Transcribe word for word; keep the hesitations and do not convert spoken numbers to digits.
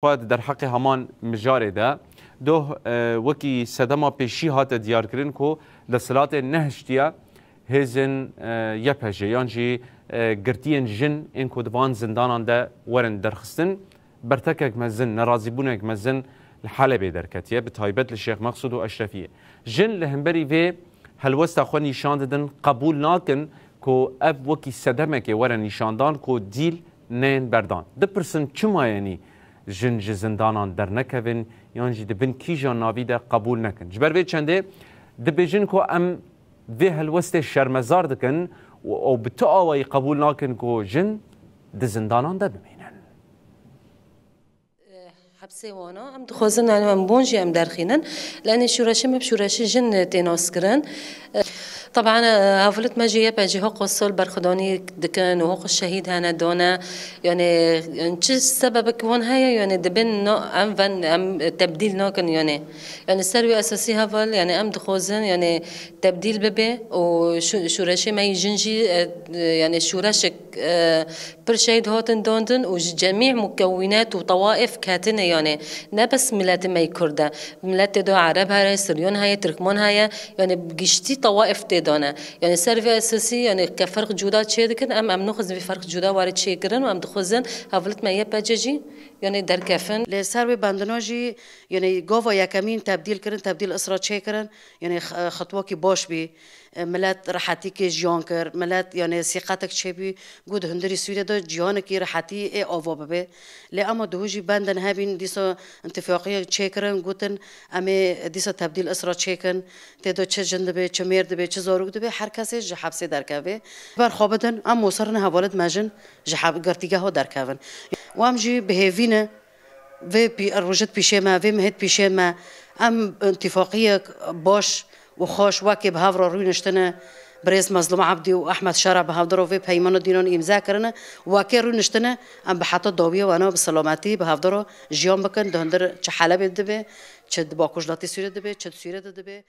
Xwe di derheqê heman mijarê de doh, e, wekî sedema pêşî hate diyarkirin ku desthilatê nehiştiye hêzên, e, Y P G yan jî, e, girtiyên jin ên ku di van zindanan de werin derxistin, bertekek mezin, nerazîbûnek mezin li Helebê derketiye, bi taybet li Şêx Meqsûd û Eşrefiyê. Jin li hemberî vê helwesta xwe nîşan didin, qebûl nakin ku ev wekî sedemekê were nîşandan ku dîl neyên berdan. Dipirsin çima yenî jin ji zindanan dernekevin yan jî di bin kîjan navî de qebûl nekin? Ji ber vê çendê dibêjin ku em vê helwestê şermezar dikin û ew bi tu awayî qebûl nakin ku jin di zindanan de bimînin. Hepsê wana em dixwazin, yani em bon jî em derxînin. Li enê şûreşê me bi şûreşê jin tê naskirin. Taban, e, hevilit me jî Y P G hoko sol berxwedanî dikin û hoko şehîd hene dane. Yani, yani çi sebebek wan heye, yani dibin na, em ven, em tebdîl nakin yani. Yani ser wê esasî heval, yani em dixwazin yani tebdîl bibe û şû-, şûreşê me yî jin jî, e, e, yani şûreşek, e, pir şehîd hatin dandin û ji cemî mukewînet û tewaif ketine yani. Ne bes miletê me yî Kurd e. Miletê de Ereb heye, Siryon heye, Tirkman heye. Yani bi giştî tewaif tê dane. Yani ser vê esasî yani ke ferq cuda çê dikin, em, em nixwazin vê ferq cuda were çêkirin û em dixwazin hevilit me Y P G jî yani derkefin. Li ser wê bendina jî, yani gava yekemîn tebdîl kirin, tebdîl isra çêkirin, yani x-, xitwakî baş bî. E, milet rehetîkê jiyan kir, milet yani sîqetek çêbî, got hundirî Sûriyê de cîhanekî rehetî ê ava bibe. Lê ema duhû jî bendin hebîn, dîsa întifaqiyek çêkirin, gotin em ê dîsa tebdîl isra çêkin, tê de çi jin dibe, çi mêr dibe, çi zarok dibe, her kesê ji hepsê derkeve. Ber xwe bidin, em mosir ne hevalêt me jin ji heb-, girtîgeha derkevin. Û em jî bi hêvî ne, vê pî-, rojêt pîşê me, vê mehêt pîşê me, em întifaqiyek baş û xweş wekê bi hev re rûniştine, birêz Mezlûm Ebdî û Ehmed Şera bi hevdiro vê peymana dînan îmze kirine, wekê rûniştine, em bi heta dawiyê wana bi selametî bi hevdiro jiyan bikin, di hundir çi Helebê dibe, çi di Bakurdatî Sûriyê dibe, çi di Sûriyê de dibe.